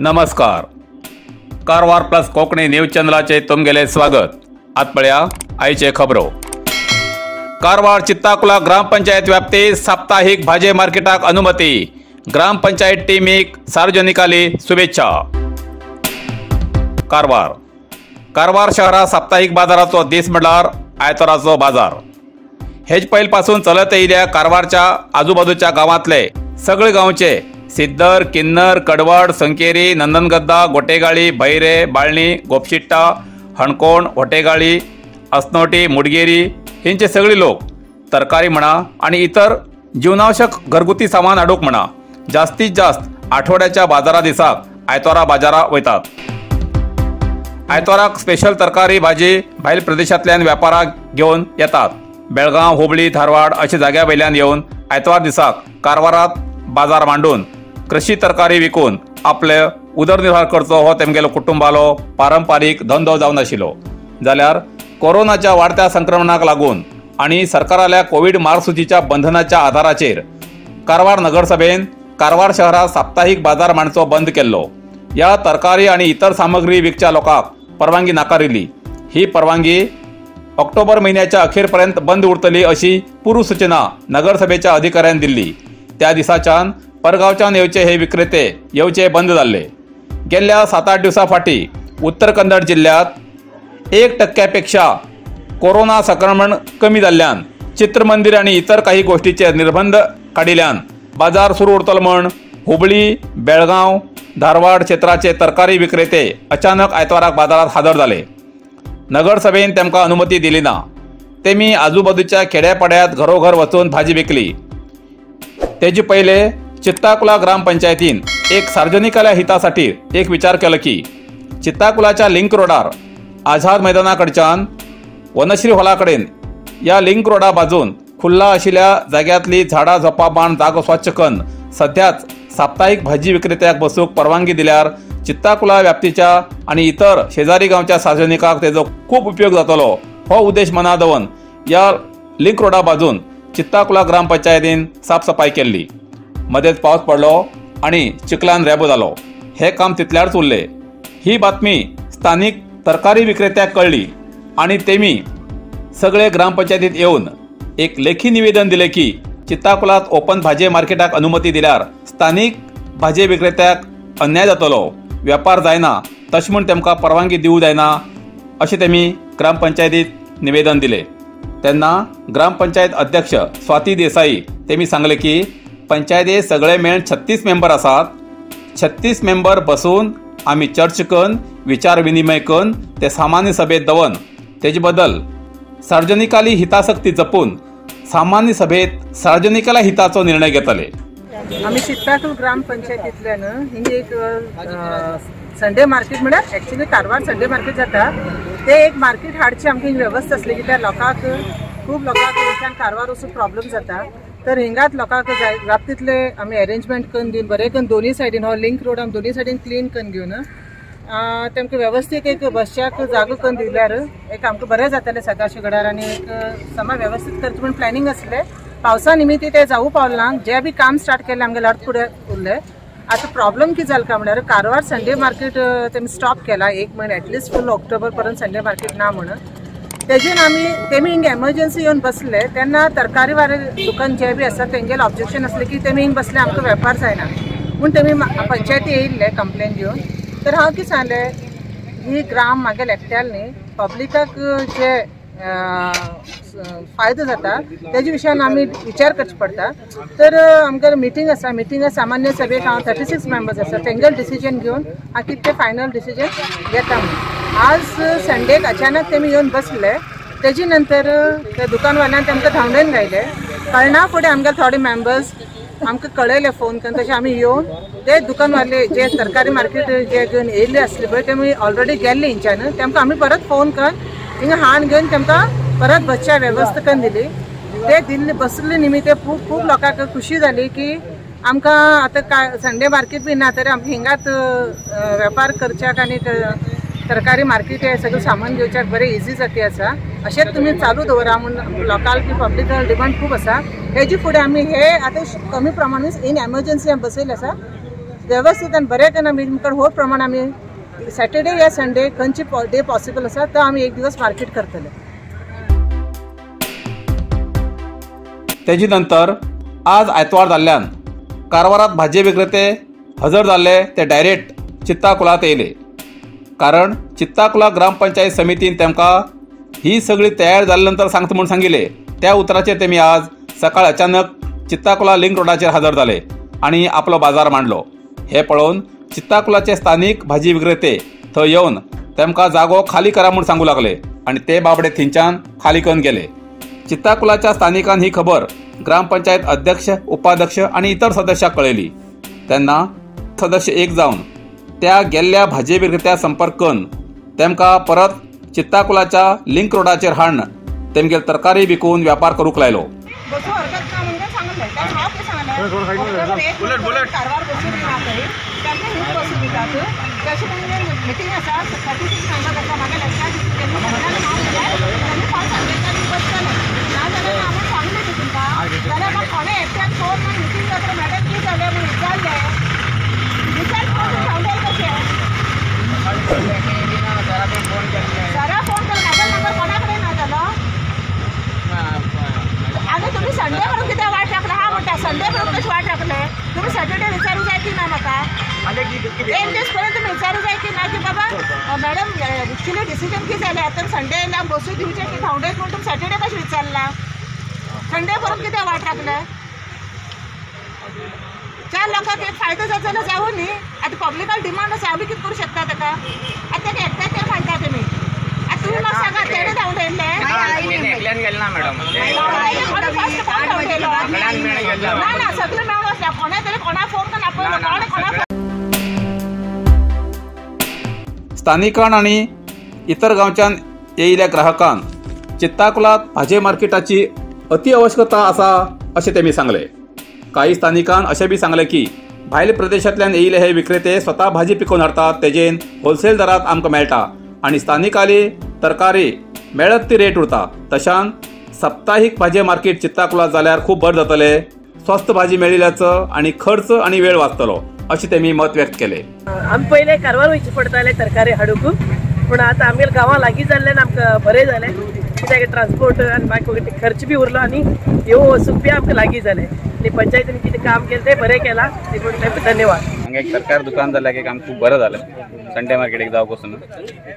नमस्कार, Karwar plus Konkani news चॅनलाचे तुमगेले स्वागत. आत पळया आयचे खबरो. कारवार चित्ताकुला ग्रामपंचायत व्याप्ती साप्ताहिक भाजे मार्केटाक अनुमती. ग्रामपंचायत टीमीक सार्वजनिकाली शुभेच्छा. कारवार कारवार शहरात साप्ताहिक बाजाराचो दीस म्हळ्यार आयताराचो बाजार. हेज पयल पासून चलत येयल्या कारवारच्या आजूबाजूच्या गांवांतले सगळे गांवचे सिद्दर, किन्नर, कडवड, संकेरी, नंदनगद्दा, गोटेगाळी, भैरे, बाळणी, गोपशिट्टा, हणकोण, होटेगाळी, असनोटी, मुडगेरी हेंचे सगळे लोक तरकारी म्हणा आणि इतर जीवनावश्यक घरगुती सामान हाडूंक म्हणा जास्तीत जास्त आठवड्याच्या बाजारा दिसाक आयतारा बाजारा वयतात. आयताराक स्पेशल तरकारी भाजी भायल प्रदेशांतल्यान व्यापाराक घेवन येतात. बेळगांव, हुबळी, धारवाड अशा जाग्या वयल्यान येवन आयतवार दिसाक कारवारात बाजार मांडून कृषी तरकारी विकून आपले उदरनिर्वाह करचो हो तेमगेलो कुटुंबालो पारंपारीक धंदो जावन आशिल्लो. जाल्यार कोरोनाच्या वाडत्या संक्रमणाक लागून आनी सरकाराल्या कोवीड मार्गसूचीच्या बंधनाच्या आधाराचेर कारवार नगरसभेन कारवार शहरात साप्ताहिक बाजार मांडचो बंद केल्लो. ह्या तरकारी आनी इतर सामग्री विकच्या लोकांक परवानगी नाकारिल्ली. ही परवानगी ऑक्टोबर म्हयन्याच्या अखेरपर्यंत बंद उरतली अशी पूर्वसूचना नगरसभेच्या अधिकाऱ्यान दिल्ली. त्या दिसाच्यान परगांवच्यान येवचे हे विक्रेते येवचे बंद जाल्ले. गेल्ल्या 7-8 दिवसां फाटीं उत्तर कन्नड जिल्ल्यांत 1% कोरोना संक्रमण कमी जाल्ल्यान चित्रमंदिर आनी इतर काही गोष्टीचेर निर्बंध काडिल्ल्यान बाजार सुरू उरतलो म्हण हुबळी, बेळगांव, धारवाड क्षेत्राचे तरकारी विक्रेते अचानक आयतवाराक बाजारात हाजर जाले. नगरसभेन तेमकां अनुमती दिली ना. तेमी आजूबाजूच्या खेड्यापाड्यांत घरोघर वचून भाजी विकली. तेजे पयले चित्ताकुला ग्रामपंचायतीन एक सार्वजनिकाल्या हितासाठी एक विचार केलो की चित्ताकुलाच्या लिंक रोडार आझाद मैदाना कडच्यान वनश्री हॉला कडेन या लिंक रोडा बाजून खुल्ला आशिल्ल्या जाग्यांतली झाडां झोपां बांद जागो स्वच्छ करून सध्याच साप्ताहिक भाजी विक्रेत्याक बसूंक परवानगी दिल्यार चित्ताकुला व्याप्तीच्या आनी इतर शेजारी गांवच्या सार्वजनिकांक तेजो खूब उपयोग जातलो हो उद्देश मना दवरून या लिंक रोडा बाजून चित्ताकुला ग्रामपंचायतीन साफसफाई केल्ली. मदेच पावस पडलो आनी चिखलान रेबो जालो. हे काम तितल्यारच उरले. ही बातमी स्थानिक तरकारी विक्रेत्याक कळ्ळी आनी तेमी सगळे ग्रामपंचायतीत येवन एक लेखी निवेदन दिले की चित्ताकुलात ओपन भाजये मार्केटाक अनुमती दिल्यार स्थानिक भाजये विक्रेत्याक अन्याय जातलो, व्यापार जायना, तशें म्हूण तेमकां परवानगी दिवं जायना अशें तेमी ग्रामपंचायतीत निवेदन दिले. तेन्ना ग्रामपंचायत अध्यक्ष स्वाती देसाई तेमी सांगले की पंचायतीत सगळे मेळून 36 मेंबर आसात. 36 मेंबर बसून आमी चर्चा करून विचार विनिमय करून ते सामान्य सभेत दवरून तेजे बद्दल सार्वजनिकाली हितासक्ती जपून सामान्य सभेत सार्वजनिकाला हिताचो निर्णय घेतले. आमी चित्ताकुल ग्रामपंचायतींतल्यान हिंग एक संडे मार्केट म्हळ्यार एक्चुअली कारवार संडे मार्केट जाता ते एक मार्केट हाडची आमकां हिंग वेवस्था आसली कित्याक लोकांक खूब लोकांक हिंगच्यान कारवार वचून प्रॉब्लम जाता. तर हिंगात लोकांक जाय बाबतींतले आमी अरेंजमेंट करून दिवन बरें करून दोनी सायडीन हो लिंक रोड आमी दोनी सायडीन क्लीन करून घेवन तेमकां वेवस्थीत एक बसच्याक जागो करून दिल्यार एक आमकां बरें जातलें सदांशी घडार आनी एक समा वेवस्थीत करचें म्हूण प्लॅनिंग आसलें. पावसा निमित्त तें जावूं पावलें ना. जें बी काम स्टार्ट केलें आमगेलें अर्द फुडें उरलें. आतां प्रॉब्लम कितें जालें काय म्हळ्यार कारवार संडे मार्केट तेमी स्टॉप केला 1 म्हयनो एटलिस्ट फूल ऑक्टोबर पर्यंत संडे मार्केट ना म्हणून. तेजेन आमी तेमी हिंग एमर्जन्सी येवन बसले तेन्ना तरकारी वाले दुकान जे बी आसा तेंगेलें ऑब्जेक्शन आसलें की तेमी हिंग बसले आमकां वेपार जायना म्हूण तेमी पंचायती येयल्ले कंप्लेन घेवन. तर हांव कितें सांगलें ही ग्राम मागेल एकट्याल न्ही पब्लिकाक जे फायदो जाता तेजे विशयान आमी विचार करचो पडटा. तर आमगेले मिटींग आसा, मिटिंगा सामान्य सभेक हांव 36 मेंबर्स आसा तेंगेले डिसिजन घेवन हांव कितें फायनल डिसिजन घेता म्हणून. आज संडेक अचानक तेमी येवन बसले. तेजे नंतर त्या दुकानवाल्यान तेमकां धांवडेन घायले. कळना फुडें आमगेले थोडे मेंबर्स आमकां कळयले फोन करून. तशें आमी येवन ते दुकानवाले जे तरकारी मार्केट जे घेवन येयल्ले आसले पळय तेमी ऑलरेडी गेल्ले हिंच्यान तेमकां आमी परत फोन करून हिंगा हाण घेवन तेमकां परत बसच्या वेवस्था करून दिली. ते दिल्ले बसले निमित्त खूब खूब लोकांक खुशी जाली की आमकां आतां काय संडे मार्केट बी ना तरी आमकां हिंगात वेपार करच्याक आनी तरकारी मार्केट हे सगळें सामान घेवच्याक बरें इजी जाती आसा. अशेंच तुमी चालू दवरा म्हूण लोकांक बी पब्लिकाक डिमांड खूब आसा. हेजे फुडें आमी हे आतां कमी प्रमाणान इन एमर्जन्सी आमी बसयलें आसा. वेवस्थीत आनी बरें करून आमी मुखार हो प्रमाण आमी सॅटर्डे या संडे खंयचे डे पॉसिबल आसा तो आमी एक दिवस मार्केट करतले. तेजी नंतर आज आयतवार जाल्ल्यान कारवारात भाजी विक्रेते हजर जाल्ले ते डायरेक्ट चित्ताकुलात येयले, कारण चित्ताकुला ग्रामपंचायत समितीन तेमकां ही सगळी तयार जाल्या नंतर सांगता म्हूण सांगिल्ले. त्या उतराचेर तेमी आज सकाळ अचानक चित्ताकुला लिंक रोडाचेर हजर जाले आनी आपलो बाजार मांडलो. हे पळोवन चित्ताकुलाचे स्थानीक भाजी विक्रेते थंय येवन तेमकां जागो खाली करा म्हूण सांगू लागले आनी ते बाबडे थंयच्यान खाली करून गेले. चित्ताकुलाच्या स्थानिकान ही खबर ग्रामपंचायत अध्यक्ष, उपाध्यक्ष आनी इतर सदस्यांक कळयली. तेन्ना सदस्य एक जावन त्या गेल्ल्या भाजी विक्रेत्या संपर्क करून तेमकां परत चित्ताकुलाच्या लिंक रोडाचेर हाडून तेमगेल तरकारी विकून व्यापार करूंक लायलो. संडे म्हणून कितें वाट राखला हा म्हणटा, संडे म्हणून कशें वाट राखलें तुमी? सॅटर्डे विचारू जाय की ना म्हाका? एक दीस पर्यंत तुमी विचारू जाय की ना की बाबा मॅडम एक्चुअली डिसिजन कितें जालें आतां संडे येयला बसूं दिवचें की धांवडेच म्हूण तुमी सॅटर्डे कशें विचारला? संडे पर्यंत कितें वाट राखलें? चार लोकांक एक फायदो जाता जाल्यार जावं न्ही. आतां पब्लिकाक डिमांड आसा, आमी कितें करूं शकता ताका? आतां ताका एकट्याचेर फायदा तुमी. आतां तुमी म्हाका सांगा तेणें धांवडयल्लें? ना ना सगळें मेळून आसता कोणा तरी कोणा फोन करून आपयलो कोणे कोणा. स्थानिकान आनी इतर गांवच्यान येयिल्ल्या ग्राहकान चित्ताकुलात भाजी मार्केटाची अति आवश्यकता आसा अशें तेमी सांगलें. काही स्थानिकान अशें बी सांगलें की भायल्या प्रदेशांतल्यान येयिल्ले हे विक्रेते स्वता भाजी पिकोवन हाडटात, तेजेन होलसेल दरात आमकां मेळटा आनी स्थानिकाली तरकारी मेळत ती रेट उरता. तशान साप्ताहीक भाजी मार्केट चित्ताकुला जाल्यार खूब बरें जातलें, स्वस्त भाजी मेळिल्ल्याचो आनी खर्च आनी वेळ वाचतलो अशें तेमी मत व्यक्त केलें. आमी पयलें कारवार वयचें पडटालें तरकारी हाडूंक, पूण आतां आमगेल्या गांवां लागीं जाल्ल्यान आमकां बरें जालें, कित्याक ट्रान्सपोर्ट आनी बाकी खर्च बी उरलो आनी येवं वचूंक बी आमकां लागीं जालें आनी पंचायतीन कितें काम केलें तें बरें केलां, देखून तांकां धन्यवाद. हांगा एक तरकारी दुकान जाल्यार एक आमकां खूब बरें जालें, संडे मार्केट एक जावं पसून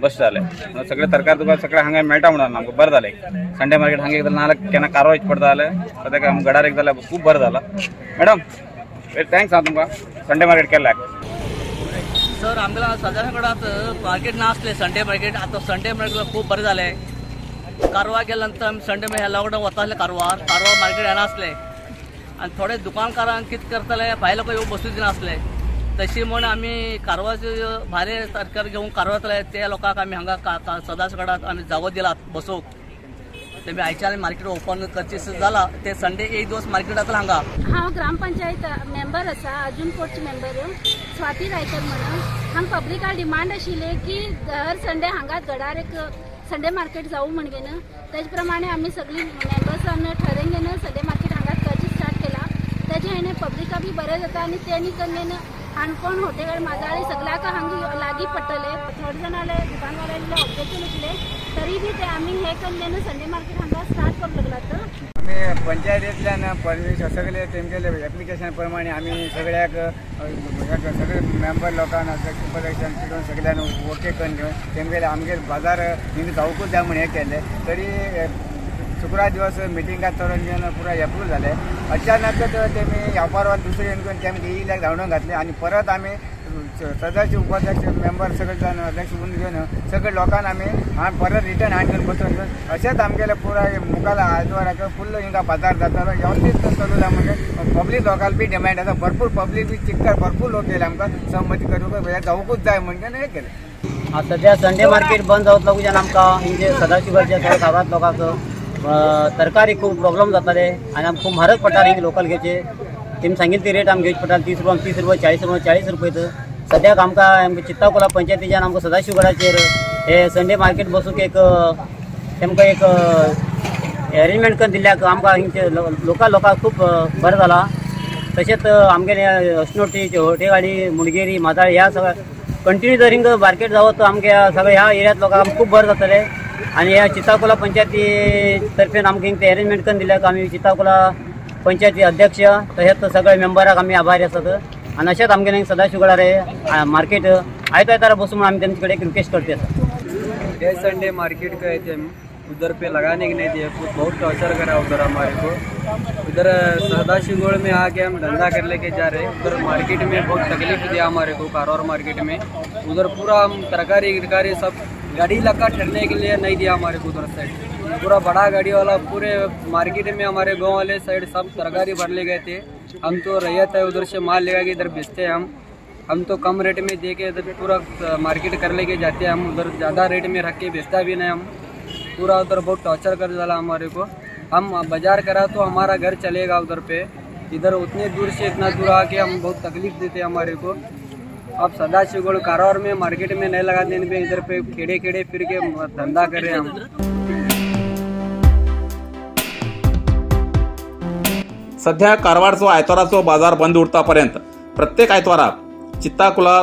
बस जालें, सगळें तरकारी दुकान सगळें हांगा मेळटा म्हणून आमकां बरें जालें. संडे मार्केट हांगा एक ना जाल्यार केन्ना कारवार वचचें पडटा जाल्यार सद्याक आमकां गडार एक जाल्यार खूब बरें जालां. मॅडम thanks आं तुमकां संडे मार्केट केल्याक. सर आमगेल्या सदाशिवगडात मार्केट नासलें संडे मार्केट, आतां संडे मार्केट खूब बरें जालें. कारवार गेल्या नंतर आमी संडे ह्या लॉकडावन वता आसले कारवार, कारवार मार्केट येनासलें आनी थोडे दुकानकारांक कितें करतले भायले लोक येवंक बसूं दिनासले, तशी म्हूण आमी कारवारचे भायले तरकारी घेवन कारवार वतले त्या लोकांक आमी हांगा सदाशिवगडात आमी जागो दिला बसोवंक. तेमी आयच्यान मार्केट ओपन करचें जाला ते संडे एक दिवस मार्केट जातलें हांगा. हांव ग्रामपंचायत मेंबर आसा, अजून कोटची मेंबर स्वाती रायकर म्हणून. हांगा पब्लिका डिमांड आशिल्ले की हर संडे हांगा गडार एक संडे मार्केट जावं म्हणगे न्हू, तेजे प्रमाणे आमी सगळीं मेंबर्सान ठरयन घेवन संडे मार्केट हांगा करचें स्टार्ट केला. तेजे हेणे पब्लिका बी बरें जाता आनी तेणी करून काणकोण होटेगड माजाळे सगळ्याक हांगा लागीं पडटले. थोडे जाणां दुकानवाल्यांनी ऑब्जेक्शन आशिल्लें तरी बी ते आमी हे करून संडे मार्केट हांगा स्टार्ट करूंक लागलात. आमी पंचायतींतल्यान परमिशन सगळे तेमगेले एप्लिकेशन प्रमाणे आमी सगळ्याक सगळे मेंबर लोकांक अध्यक्ष उपाध्यक्षांक चिडून सगळ्यांक ओके करून घेवन तेमगेले आमगेले बाजार हिंगा जावकूच जाय म्हूण हें केलें. तरी शुक्रार दिवस मिटिंगात थरोवन घेवन पुरा एप्रूव जालें. अचानकच तेमी व्यापारवान दुसरे येवन तेमकां येयल्याक धांवडून घातले आनी परत आमी सदस्य उपाध्यक्ष मेंबर सगळे जाण अध्यक्ष घेवन सगळे लोकांक आमी परत रिटर्न हाडून बसोवन घेवन अशेंच आमगेले पुराय मुखार आयतवाराक फुल्ल हिंगा बाजार जातालो व्यवस्थीत चालू जाय म्हणजे पब्लीक लोकांक बी डिमांड आसा, भरपूर पब्लीक बी चिकटार भरपूर लोक येयले आमकां सहमती करूंक हें जावंकूच जाय म्हणजे हें केलें. सद्या संडे मार्केट बंद जावंक लागून आमकां हिंगे सदाशिवगडच्या थोड्या गांवांत लोकांक तरकारी खूब प्रॉब्लम जाताले आनी आमकां खूब म्हारग पडटाले हिंग लोकल घेवचे. तेमी सांगिल्ली ती रेट आमकां घेवची पडटाली 30 रुपया 30 रुपया 40 रुपया 40 रुपये. सद्याक आमकां चित्ताकोला पंचायतीच्यान आमकां सदाशिवगडाचेर हे संडे मार्केट बसूंक एक तेमकां एक एरेंजमेंट करून दिल्ल्याक आमकां हिंगचे लोकल लोकांक खूब बरें जालां. तशेंच आमगेले अश्नोटी, होटेगाडी, मुडगेरी, माजाळे ह्या सगळ्या कंटिन्यू जर हिंग मार्केट जावत आमगे सगळे ह्या एरियात लोकांक खूब बरें जातलें. आनी ह्या चिताकुला पंचायती तर्फेन आमकां हिंग ते अरेंजमेंट करून दिल्याक आमी चिताकुला पंचायती अध्यक्ष तशेंच सगळे मेंबराक आमी आभारी आसात. आनी अशेंच आमगेले सदाशिवगडार मार्केट आयतारा बसून म्हणून आमी तेमचे कडेन एक रिक्वेस्ट करते आसा. डे संडे मार्केट गए थे हम, उधर पे लगाने के नहीं दिए, बहुत टॉर्चर करा उधर हमारे को. उधर सदाशिवगढ़ में आके हम धंधा कर लेके जा रहे, उधर मार्केट में बहुत तकलीफ दिया हमारे को. कारवार मार्केट में उधर पूरा हम तरकारी गिरकारी सब गाड़ी लगा ठहरने के लिए नहीं दिया हमारे को. उधर साइड पूरा बड़ा गाड़ी वाला पूरे मार्केट में हमारे गाँव वाले साइड सब तरकारी भर ले गए थे. हम तो रैयत है, उधर से माल ले के इधर बेचते हैं. हम तो कम रेट में दे के इधर पूरा मार्केट कर लेके जाते हैं. हम उधर ज़्यादा रेट में रख के बेचता भी नहीं. हम पूरा उधर बहुत टॉर्चर कर डाला हमारे को. हम बाजार करा तो हमारा घर चलेगा उधर पे, इधर उतने दूर से इतना दूर आके हम बहुत तकलीफ देते हैं हमारे को. अब सदाशिवगढ़ कारवार में मार्केट में नहीं लगा देने पे इधर पे खेड़े खेड़े फिर के धंधा कर रहे हैं हम. सध्या कारवारचो आयताराचो बाजार बंद उरता पर्यंत प्रत्येक आयतवाराक चित्ताकुला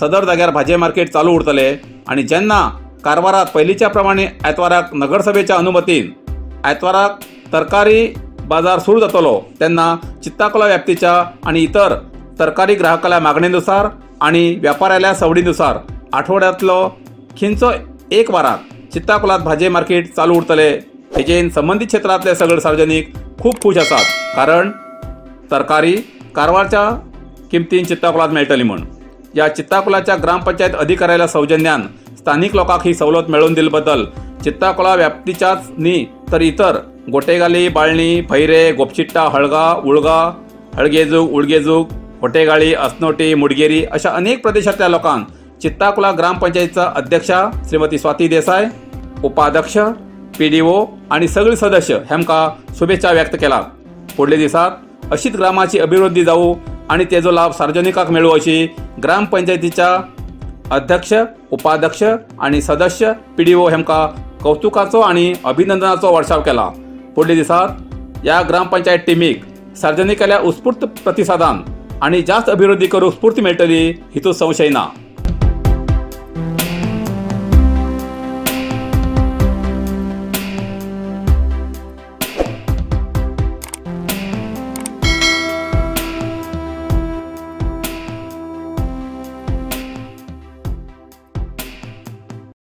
सदर जाग्यार भाजये मार्केट चालू उरतले आनी जेन्ना कारवारात पयलींच्या प्रमाणे आयतवाराक नगरसभेच्या अनुमतीन आयतवाराक तरकारी बाजार सुरू जातलो तेन्ना चित्ताकुला व्याप्तीच्या आनी इतर तरकारी ग्राहकाल्या मागणेनुसार आनी व्यापाऱ्याल्या सवडीनुसार आठवड्यांतलो खिंचो एक वाराक चित्ताकुलात भाजये मार्केट चालू उरतले. हेजेन संबंदीत क्षेत्रांतले सगळे सार्वजनिक खूब खूश आसात, कारण तरकारी कारवारच्या किमतीन चित्ताकुलात मेळटली म्हूण. ह्या चित्ताकुलाच्या ग्रामपंचायत अधिकाऱ्याच्या सौजन्यान स्थानिक लोकांक ही सवलत मेळोवन दिल्ले बद्दल चित्ताकुला व्याप्तीच्याच न्ही तर इतर गोटेगाली, बाळणी, भैरे, गोपचिट्टा, हळगा, उळगा, हळगेजूग, उळगेजूग, होटेगाळी, असनोटी, मुडगेरी अशा अनेक प्रदेशांतल्या लोकांक चित्ताकुला ग्रामपंचायतीचा अध्यक्षा श्रीमती स्वाती देसाय, उपाध्यक्ष, पीडीओ आणि सगळे सदस्य हेमका शुभेच्छा व्यक्त केला. फुडल्या दिसात अशीच ग्रामाची अभिवृद्धी जावू आणि तेजो लाभ सार्वजनिकाक मेळू अशी ग्रामपंचायतीच्या अध्यक्ष, उपाध्यक्ष आणि सदस्य पीडीओ हेमका कौतुकाचो आणि अभिनंदनाचो वर्षाव केला. फुडल्या दिसात या ग्रामपंचायत टीमीक सार्वजनिकाल्या उत्स्फूर्त प्रतिसादान आणि जास्त अभिवृद्धी करूंक स्फूर्ती मेळटली हितूंत संशय ना.